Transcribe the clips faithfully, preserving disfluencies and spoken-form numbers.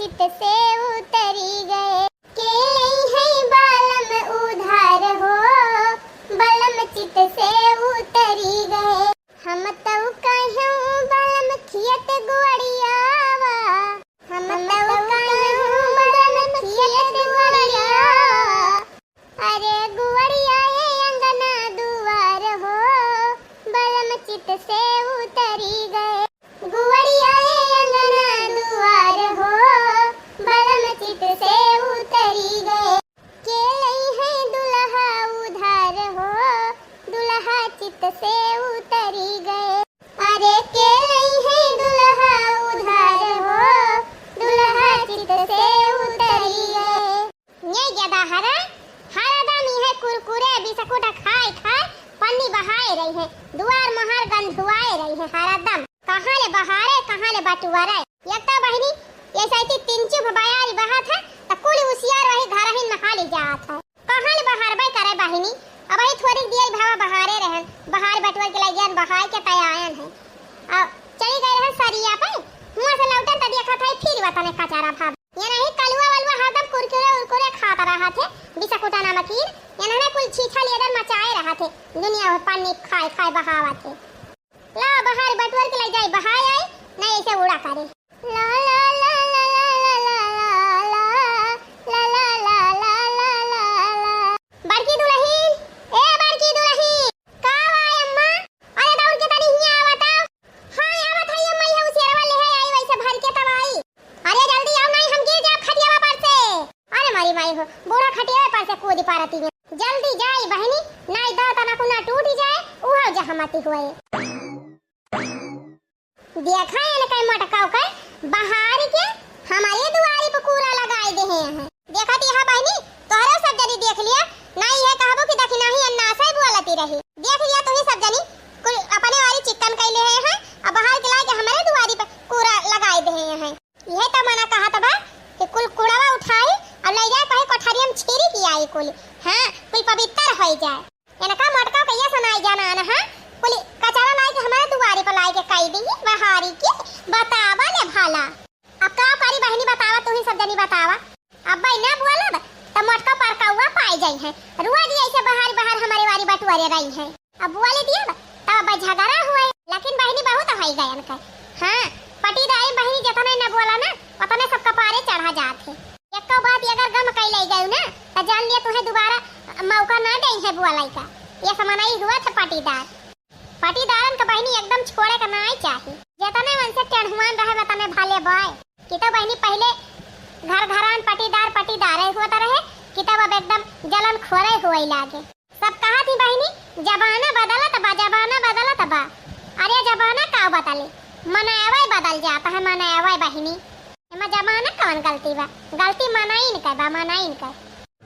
चित से उतरी गए। के लई है बालम उधार हो, बलम चित से उतरी गए। हम तउ कहूँ बलम खियत गुअड़ियावा, हम तउ कहूँ बलम खियत गुअड़ियावा। अरे गुअड़िया ए अंगना दुआर हो, बलम चित से उतरी गए। गुअड़िया ए अंगना दुआर हो, बलम चित से उतरी गए। के लई है दुल्हा उधार हो, दुल्हा चित से उतरी गए। अरे के लई है दुल्हा उधार हो, दुल्हा चित से उतरी गए। ये गदा हरा, हरदम इहे कुरकुरे बिस्कुट खाए खाए पन्नी बहाए रही है, दुआर मोहार गंधुआए रही है हरदम। कहाँ ले बहारे, कहाँ ले बटुआरे। एक तो बहिनी, ये सैती तीन चुप बयारी बहात है, त कुल उसियार वही घरहिन में हाली जात है। कहाँ ले बहारबे करे बहिनी, अबही थोड़ी दिया भावा बहारे रहन, बहार बटुआर के लगियन, बहाए के तय आयन है। अब चली गए रहन सरिया पे, हुआं से लौटन त देखत है फिर वतने कचारा भाव। ये नहीं कलुआ वलुआ हरदम कुरकुरे उरकुरे खात रहत है, बिस्कुटा नमकीन, ये नहीं कुल छीछा लेदर मचाए रहत है, दुनिया में पन्नी खाए खाए बहावत है। ला बहार बटुअर के ले जाई, बहाए आई, नहीं ऐसे उड़ा करे। ला ला ला ला ला ला ला ला ला ला ला ला ला ला। बड़की दुलहिन, ए बड़की दुलहिन, का बा अम्मा? अरे दौड़ के तनी हियां आवत आव। हाँ आवत हई अम्मा, ये उसियरवा ले है आई वैसे भर के तब आई। अरे जल्दी आओ, नहीं हम गिर जाब खटियावा पर से। अरे मारी माई हो, बूढ़ा खटियावा पर से कूद पारती है। जल्दी जाई बहिनी, नहीं दांत ना कुना टूट जाए, उहो जहमती हुए। देखा इनके मटकाओ के बहार के हमारे दुआरी पे कूड़ा लगाए दे हैं। देखा दिया बहिनी, तोहरे सब जनी देख लिया, नहीं है कहबो कि दखिनाही अन्ना से बोलती रही। देख लिया तुम्ही सब जनी, कुल अपने वाली चिकन कैले हैं, अब बहार के लाके हमारे दुआरी पे कूड़ा लगाए दे हैं। यह तो मना कहा था बा कि कुल कूड़ावा उठाई और ले जाए कहीं कोठरिया में छीरी की आई कुल। हाँ, कुल पवित्र हो जाए। इनका मोटका कहिया सुनाई जाना न है, कुल कचरा लाई के हमारे दुआरे पर लाई के कई दी बहारी के। बतावा ले भाला, अब का करी बहिनी बतावा, तू ही सब जनी बतावा। अब भाई ना बोलब त मोटका परकौआ पाई जाई है, रोज ऐसे बहारी बहार हमारे वारी बटुआरे रही है। अब बोले दिया तब अब झगड़ा हुए, लेकिन बहिनी बहुत होई गए इनका। हाँ, पटीदारी बहिनी जितने न बोला ना उतने सब कपारे चढ़ा जात है। एको बात अगर गम कई ले गयू ना, त जान लिया तुहे दोबारा मौका ना दे है बुआ लइका। ये समनई हुआ थे पटीदार। पटीदारन का बहिनी एकदम छोड़े का नाई चाही। जतने मन से टेढ़ुआन रहे वतने भले बाय। कि तो बहिनी पहले घर घरान पटीदार पटीदारे हुआ रहे, कि तब अब एकदम जलन खोरे हुए लागे। सब कहा थी बहिनी, जमाना बदलत बा, जमाना बदलत बा। अरे जमाना का बदले, मनावे बदल जाता है, मनावे बहिनी। एमा जमाना कवन गलती बा? गलती मनाइन के बा, मनाइन के।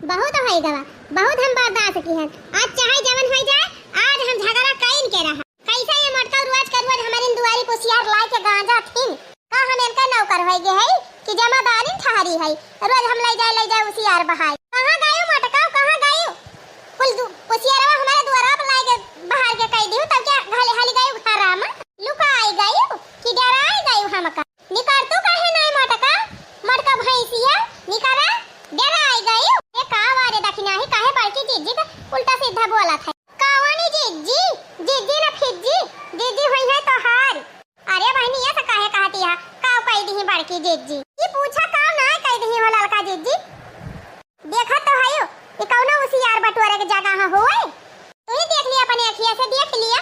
बहुत होई गवा, बहुत हम बर्दाश्त किहन। आज चाहे जवन होई जाए, आज हम झगड़ा कइन के रहा। कैसे ये मोटका रोज का रोज हमारे दुआरी कुसियार लाए के गांजा थीन? का हम इनका नौकर होई गए है कि जमादारिन ठहरी है? रोज हम ले जाए, ले जाए उसियार बहाए। कहाँ गयो मोटका, कहाँ गयो? कुल दु-, कुसियारवा हमारे दुआरा पर लाए के बहार के कह दियो, तब क्या घाले हाली गयो घरा में? लुकाई गयो कि डराई गयो हमका? निकरतू काहे नाय मोटका, मोटका भैंसिया, निकरा, डराई गई। ए का वारे दखिनाही, काहे बड़की जिज्जी के उल्टा सीधा बोलत है? कावनी जिज्जी, जिज्जी न फिज्जी, जिज्जी होई है तोहार। अरे बहिनी, ये से काहे कहती है, का कह दी बड़की जिज्जी? ई पूछा का ना कह दी हो ललका जिज्जी? देखत तो हयो, ई कौनो उसियार बटुअरे के जगह हुए। तू ही देख लिया, अपने अखिया से देख लिया।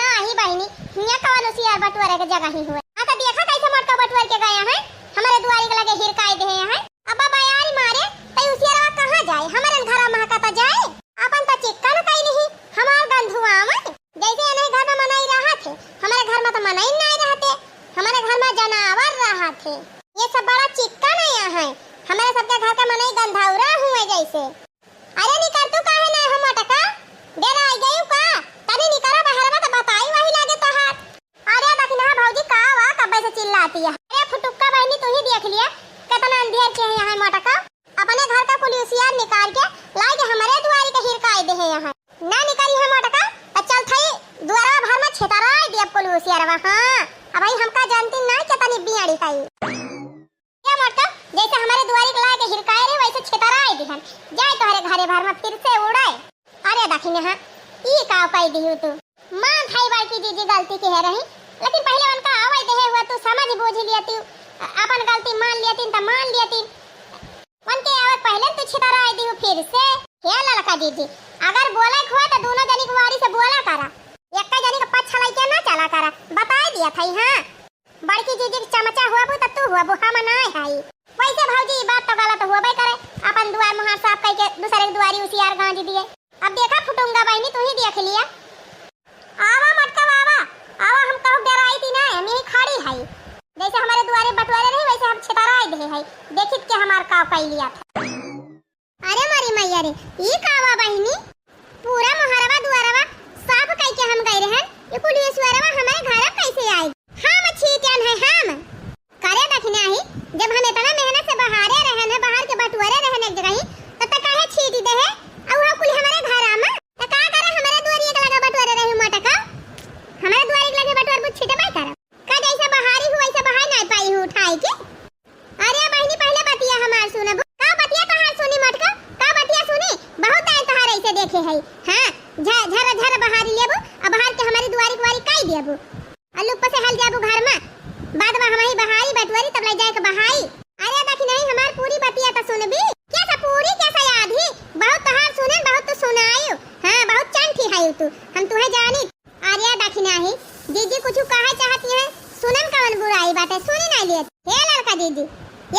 नाही बहिनी, हियां कवन उसियार बटुअरे के जगह ही हुए। हाँ, तो देखा कैसे मोटका बटुअर के गया है, हमारे दुआरी के लगे हिरकाई दे हैं। अब बयारी मारे, तई उसियारवा कहाँ जाए? हमारे घर महका तो जाए, अपन तो चिक्का न कई नहीं, हमार गंधुआवन। जैसे इन्हें घर में मनई रहा थे, हमारे घर में तो मनई नहीं रहते, हमारे घर में जनावर रहा थे। ये सब बड़ा चिक्का नहीं है, हमारे सबके घर का मनई गंधौरा हुए जैसे। अरे निकर तू काहे ना हो मोटका? डेराई गयू का? तनी निकरा बहरवा त बताई वही लागे तोहार। अरे दखिनहा भौजी का वा कब्बे से चिल्लाती है? अरे फुटुक्का बहिनी तू ही देख लिया, कितना अंधेर के है यहाँ मोटका। अपने घर का कुल उसियार निकाल के लाई के हमारे दुआरी के हिरकाई दे है यहाँ। ना निकरी है मोटका, त चल थई दुआरा भर में छेतराई दे अब कुल उसियारवा। हाँ, अब भाई हमका जानती ना कितनी बियाड़ी है। ए मोटका, जैसे हमरे दुआरी के लाके हिरकाए रहे, वैसे छितराए दिहन। जाए तोहरे घरे भर में फिर से उड़ाए। अरे दखिनहा, ई का कइ दिहू तू? मान थाई बड़की जीजी गलती किहे रही, लेकिन पहिले उनका आवै देहे हुआ तू समझ बूझ लियतिउ, अपन गलती मान लियतिन त मान लियतिन। उनके आवै पहिले तू छितराए दिहू फिर से। हे ललका जीजी, अगर बोलै क होय त दूनो जनी के वारी से बोला करा, एक्कै जनी के पछ लइके ना चला करा, बताए दिया थाई। हाँ, बड़की जीजी के चमचा हुआबू त तू हुआबू, हम नाय हई। वैसे भौजी, ई बात तो गलत होबे करे, अपन दुआर मुहार साफ कइके दूसरे के दुआरी उसियार गांज दिए। अब देखा फुटुंगा बहिनी, तू ही देख लिया। आवा मटका आवा, आवा, हम कहूँ डराई थी ना, हम यही खड़ी हई। जैसे हमरे दुआरे बटोरे रही, वैसे हम छितराई दे हई। देखित के हमार का कइ लिया था। अरे मोरी मैया रे, ई का बा बहिनी? पूरा मोहरवा दुआरवा साफ कइके हम गए रहन, ई कुल ईश्वरवा हमरे घर कैसे आई? हम छीटन है हम। करे दखिनहा ही, जब हम इतना मेहनत से बहारे रहन है, बहार के बटुअरे रहन एक जगह ही, तब तक काहे छीट दे है? अउ वो कुल हमरे घर आमा, त का करे हमरे दुआरी के लगे बटुअरे रही मटका? हमरे दुआरी के लगे बटुअर बुझ छिटबे करब। का जैसे बहारी हूँ, वैसे बहार ना पाई हूँ उठाई के। अरे बहिनी, पहिले बतिया हमार सुनबू। का बतिया तोहार सुनी मटका? का बतिया सुनी? बहुत दाएं तोहार ऐसे देखे हई। हाँ, झ-, झर झर बहारी लेबू, अब बहार के हमारी दुआरी कुआरी काई देबू। अल्लू ऊपर से हल जाबू घर में। बाद में हमही बहारी बटुआरी, तब ले जाए के बहाई। अरे दखिनही, हमार पूरी बतिया त सुनबी। कैसा पूरी, कैसा आधी? बहुत तोहार सुनन, बहुत तू सुनायु। हाँ, बहुत चंठी है तू, हम तुहे जानी। अरे दखिनही, जीजी कुछ कहे चाहती हैं, सुनन कवन बुराई बाटे, सुनी ना लिए। हे ललका जीजी,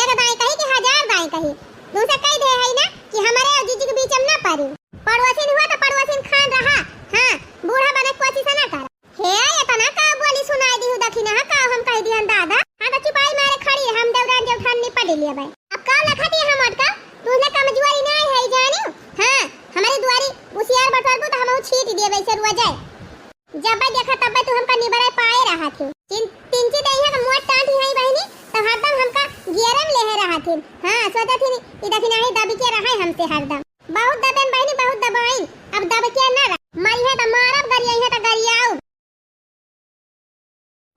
एक दाई कही कि हजार दाई कही, तुमसे कही दे है ना कि हमारे और जीजी के बीच में ना पड़ी। पड़ोसिन हुआ तो पड़ोसिन खान रहा, हाँ, बूढ़ा बने के कोशिश ना कर। हे, इतना का बोली सुनाई दी हूँ दखिनहा, का हम कह दिहन दादा? हाँ, तो चुपाई मारे खड़ी है, हम देवरान जेठान निपट लिए भाई। अब का लखत ये हम अटका? तू ना कमजोरी ना है जानी। हाँ, हमारी दुआरी उसियार बटोरबू तो हम छीट दिए वैसे रुआ जाए। जब देखा तब तू हमका निबरे पाए रहा थी। तीन, तीन चीज यहाँ का मुआ टांटी है बहिनी, तो हरदम हमका गियरम ले रहा थी। हाँ, सोचा थी ई दखिनही दबी के रहा हमसे हरदम। बहुत दबेन बहिनी, बहुत दबाइन। अब दब के ना रह। मरिहे त मारब, गरियाइहे त गरियाउब।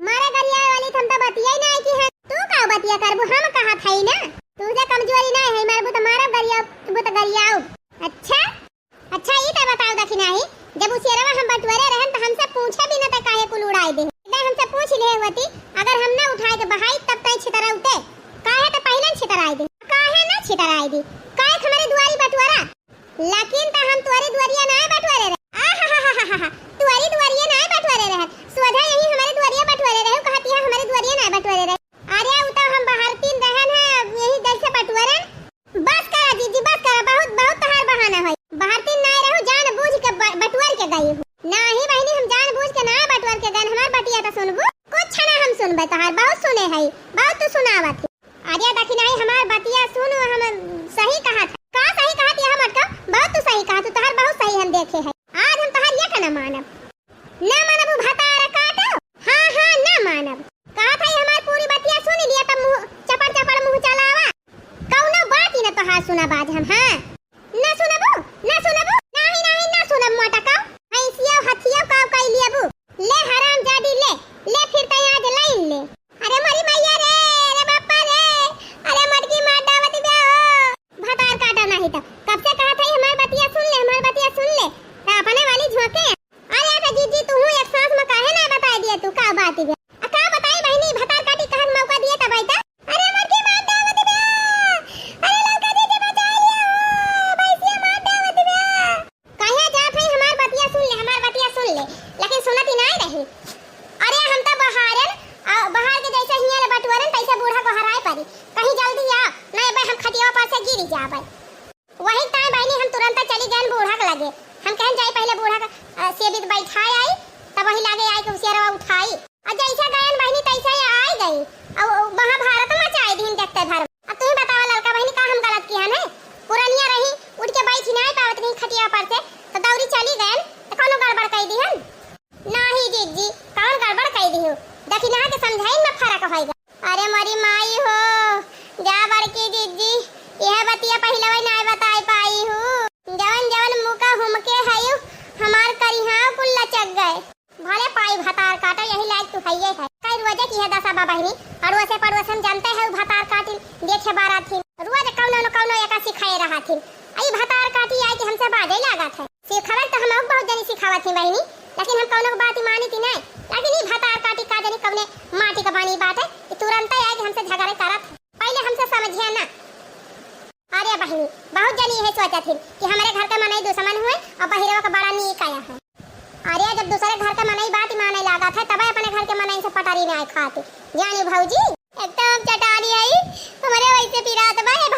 मारे गरियाए वाली त हम त बतियाई ना कि है। तू का बतिया करबू? हम कहत हई ना। तू से कमजोरी ना है, मरबू त मारब, गरियाबू त गरियाउब। अच्छा? अच्छा, ई त बताओ दखिनही, जब उसियरवा हम बटुअरे रहन त हमसे पूछे भी ना त काहे कुल उड़ाई दे? ना हमसे पूछ ले होती, अगर हम ना उठाए के बहाई तब तय छितरौते। काहे त पहिले छितराई दे? काहे ना छितराई दी? काहे हमरे दुआरी बटुअरा? लेकिन त हम तोरी दुआरिया नाय बटोरे रहे। आहाहाहाहा, तोरी दुआरिया नाय बटोरे रहे। सोझा यही हमरे दुआरिया बटोरे रहे, कहत यहाँ हमरे दुआरिया नाय बटोरे रहे। अरे, उ त हम बहरतीन रहन है, यही जैसे बटोरन। बस करा जीजी, बस करा, बहुत, बहुत तहार बहाना है। बहरतीन नाय रहू, जान बूझ के ब-, बटोर के गई हूँ। नाही बहिनी, हम जान बूझ के नाय बटोर के गए, हमार बतिया त सुनबू। कुछ ना हम सुनबे तहार, बहुत सुने है, बहुत तू सुनावत है। अरे दखिनही, हमार बतिया सुन, हम सही कहत है। का सही कहत है हम अटका? बहुत तू सही कहत, तू तहार बहुत सही हम देखे है। आज हम तहार ये का ना मानब। ना मानब उ भतार काटो? हाँ, हाँ, ना मानब। कहत है हमार पूरी बतिया सुन लिया तब मुँह चपड़ चपड़ मुँह चलावा। कौनो बात ही ना तोहार सुनब आज हम, हाँ। ना सुनबू, ना सुनबू, नाही, नाही, ना सुनब मोटका। भैंसिया हथिया काव कई लियबू। ले हराम जादी ले, ले फिर तै आज लाइन ले। अरे मोरी मैया रे, अरे बापा रे, अरे मटकी मार डावत बे हो। भतार काटा नाही त। कब से कहत है हमार बतिया सुन ले, हमार बतिया सुन ले। त अपने वाली झोंके। अरे त जीजी तू हूँ एक सांस में काहे ना बताई दिए तू का बात बे? आ का बताई बहिनी, भतार काटी कहत मौका दिए तब आई त। अरे मटकी मार डावत बे। अरे ललका जीजी बचा लिया हो, भैंसिया मार डावत बे। कहे जात है हमार बतिया सुन ले, हमार बतिया सुन ले, लेकिन सुनत ही नाय रही। अरे हम त बहारन, आ, बहार के जैसे हियाँ ले बटुअरन तैसे बूढ़ा को हराए परी। कहीं जल्दी आ, नहीं बे हम खटिया पर से गिरी जाबे। वही ताई बहिनी हम तुरंत चली गयन बूढ़ा के लगे। हम कहन जाई पहले बूढ़ा का, आ, सेबित बैठाए आई, तब वही लागे आई के उसियरवा उठाई। आ जैसे गयन बहिनी तैसे ही आई गई। अब महाभारत मचाई दीन देखते भर। अब तू ही बतावा ललका बहिनी का हम गलत किहन है? पुरनिया रही, उठ के बैठ ही नाय पावत रही खटिया पर से, तो दौरी चली गयन, तो कौनो गड़बड़ कई दिहन? नाही जीजी, कौन गड़बड़ कई दिहू? दखिनहा के समझाइन में फर्क होइगा। अरे मोरी माई हो, जा बड़की जीजी, यह बतिया पहिले वही नाय बताई पाई हूँ। जवन जवन मुका हुमके हयू, हमार करिहा कुल लचक गए। भले पाई भतार काटा, यही लायक तू हइये है। रोजे की है दसा बा बहिनी, अड़ोसे पड़ोस हम जानते हैं, उ भतार काटिन देखे बारा थिन, रोज कौनो न कौनो एका सिखाए रहा थिन। आई भतार काटी आए कि हमसे बाजे लागत है। सिखावल तो हम बहुत जनी सिखावत थी बहिनी, लेकिन हम कौनो के बात ही मानी थी नहीं। लेकिन ई भतार काटी का जनी कौने माटी का बानी बात है कि तुरंत आए कि हमसे झगड़े करत है। पहले हमसे समझिया ना। अरे बहिनी, बहुत जनी यह सोचत हिन कि हमरे घर के मनई दुश्मन हुए और बहिरवा के बड़ा नीक आया है। अरे जब दूसरे घर के मनई बात ही माने लागत है, तबे अपने घर के मनई से पटारी ना खाती। जानी भौजी, एकदम चटानी है, हमरे वैसे पिरात बा, ये